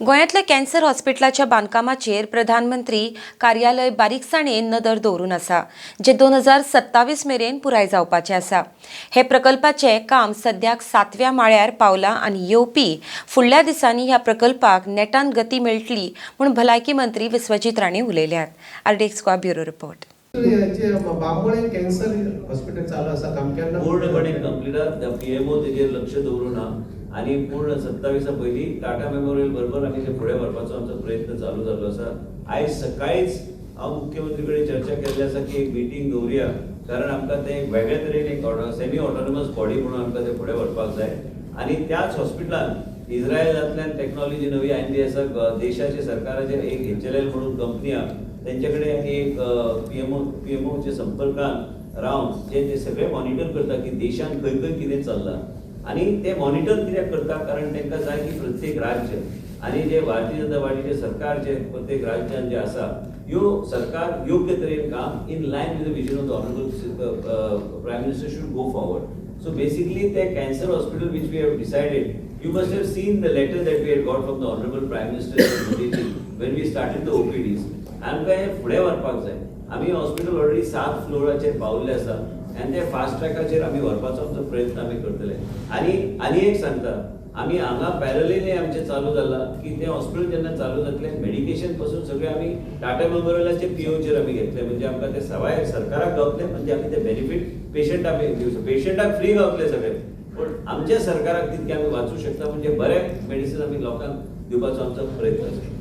गोंयांतल्या कॅन्सर हॉस्पिटलाच्या बांदकामाचेर प्रधानमंत्री कार्यालय बारीकसाणेन नदर दवरून आसा, जे 2027 मेरेन पुराय जावपाचें आसा. हे प्रकल्पाचें काम सद्याक सातव्या माळ्यार पावलां आनी येवपी फुडल्या दिसांनी ह्या प्रकल्पाक नेटान गती मेळटली म्हूण भलायकी मंत्री विश्वजीत राणे उलयल्यात. RDX Goa, bureau report. हेचे बांबोळे कॅन्सर हॉस्पिटल चालू आसा काम, केन्ना? पूर्णपणे कंप्लीट आहा. पीएमओ तेजेर लक्ष दवरून आहा आनी पूर्ण 27 पयलीं टाटा मेमोरियल बरोबर आमी ते फुडें व्हरपाचो आमचो प्रयत्न चालू जाल्लो आसा. आयज सकाळीच हांव मुख्यमंत्री कडेन चर्चा केल्ली आसा की एक मिटींग दवरुया, कारण आमकां ते एक वेगळे तरेन एक सेमी ऑटोनॉमस बॉडी म्हणून आमकां ते फुडें व्हरपाक जाय. आनी त्याच हॉस्पिटलान इस्रायलांतल्यान टॅक्नॉलॉजी नवी आयिल्ली आसा. देशाचे सरकाराचेर एक एचएलएल म्हणून कंपनी आहा, तेंचे कडेन आमी एक पीएमओच्या संपर्कान रावन जे ते सगळे मॉनिटर करता की देशान खंय खंय कितें चल्लां. आनी ते मॉनिटर कित्याक करता? कारण तांकां जाय की प्रत्येक राज्य आनी जे भारतीय जनता पार्टीचे सरकार जे प्रत्येक राज्यान जे आसा, ह्यो सरकार योग्य तरेन काम in line with the vision of the honourable Prime Minister should go forward. So basically ते cancer hospital which we have decided, you must have seen the letter that we had got from the honourable Prime Minister Modiji when we started the OPDs. आमकां हें फुडें व्हरपाक जाय. आमी hospital already सात फ्लोराचेर पावल्ले आसा आनी ते फास्ट ट्रॅकाचेर आमी व्हरपाचो आमचो प्रयत्न आमी करतले. आनी आनी एक सांगता, आमी हांगा पॅरलली आमचें चालू जाला की तें हॉस्पिटल जेन्ना चालू जातलें, मेडिकेशन पासून सगळें आमी टाटा मेमोरियलाचे पीओचेर आमी घेतले, म्हणजे आमकां ते सवाय सरकाराक गावतले, म्हणजे आमी ते बेनिफीट पेशंट आमी दिवं, पेशंटाक फ्री गावतले सगळे, पूण आमच्या सरकाराक तितकें आमी वाचूं शकता, म्हणजे बरें मेडिसीन आमी लोकांक दिवपाचो आमचो प्रयत्न आसा.